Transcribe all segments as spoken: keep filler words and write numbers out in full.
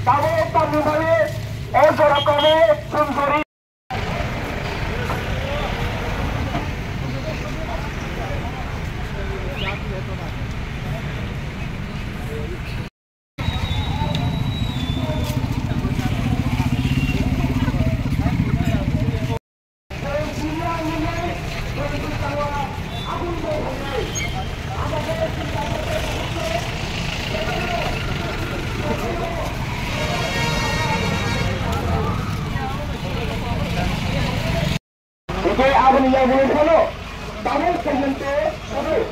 Tabuk tamni bagwi o jora komo chwng jora. Hingke aboni yakni phano tabuk porjonto tabuk.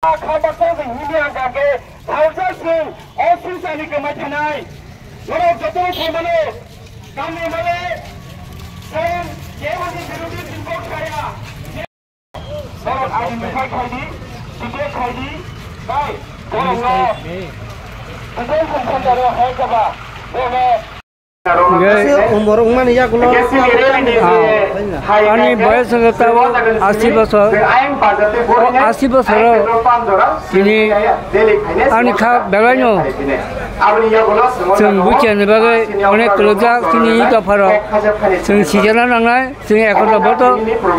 Kha baksa se himya hwnkha khe salsa chwng o swngcharni kwmai thanai. Norok jotono sai mano, tamni bagwi chwng kebo ni birodhi chwng kok saya. Norok identify khai di, declare khai di, bai, borokno detention center o hai khe ba, borokno Hingke borok wngmani yagulo, ah, ani boyes wngkha tabuk asi bosor. O asi bosoro tini ani kha belaino chwng buchiyani bagwi onek kwlwkjak chini dopharo chwng sijana nangnai, chwng ekota boto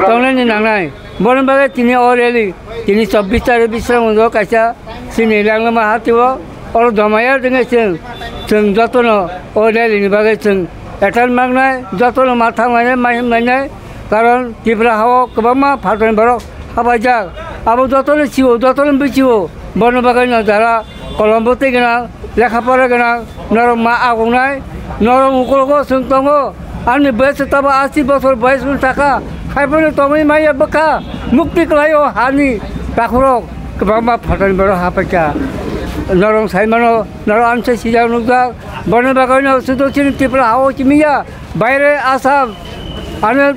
tongnaini nangnai. Boni bagwi tini o rally, tini chobbish tarik Bisramganj o kaisa chini Langlama hati o, oro joma ya jengwi chwng, chwng jotono o rally ni bagwi chwng attend mangnai, jotono ma thanglainai, ma himlainai, karon Tripura ha o kwbangma phatarni borok habaijak, abo jotono sio, jotono bisio, boni bagwi no jara Kolombo twi gwnang, lekha pora gwnang, norok ma agongnai, norok ukologo chwng tongo. Ani boyes tabo asi bosor boyes wng taka, haiphano tongwi maya bwkha, mukti kwlai o hani takhurok, kwbangma phatarni borok hapaikha. Norok sai mano, norok amsa sijak nukjak, boni bagwino sudu chini Tripura ha o chimiya, baire Assam, ano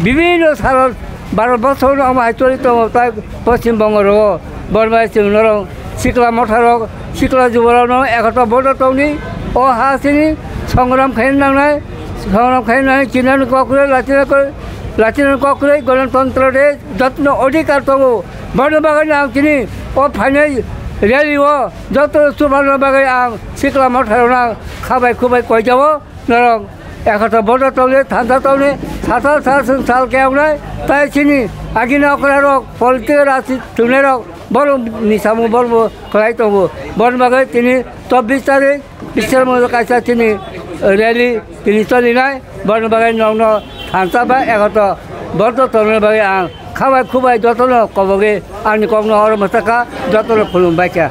bibhinno sara Bharat borso no omo hai choli tongo, tai Poschim Bongo rogo. Boni bai chwng norok sikla motha rok, sikla juborok no ekota bodo tongdi. O ha chini songram khaina nangnai, songram khaina nangnai, chinani kok kwrwi, lachina kwrwi, lachina kok kwrwi, Ganatantro de jotno odhikar tongo. Boni bagwi no ang chini o phainai rally o joto chubarna bagwi ang sikla motha rok no ang khabai khubai koijao. Norok ekota bodo tongdi, thansa tongdi, satal sal chwng sal kewngnai, tai chini agini okra rok, political rasi thwngnairok, borok ni samung borok bo kwlai tongo. Boni bagwi tini chobbish tarik, Bisramganj kaisa tini rally tini cholinai, boni bagwi nokno thansa ba ekota bodo tongna bagwi ang khabai khubai jotono kobogwi ani kokno oro mwchaka jotono khulumbaikha.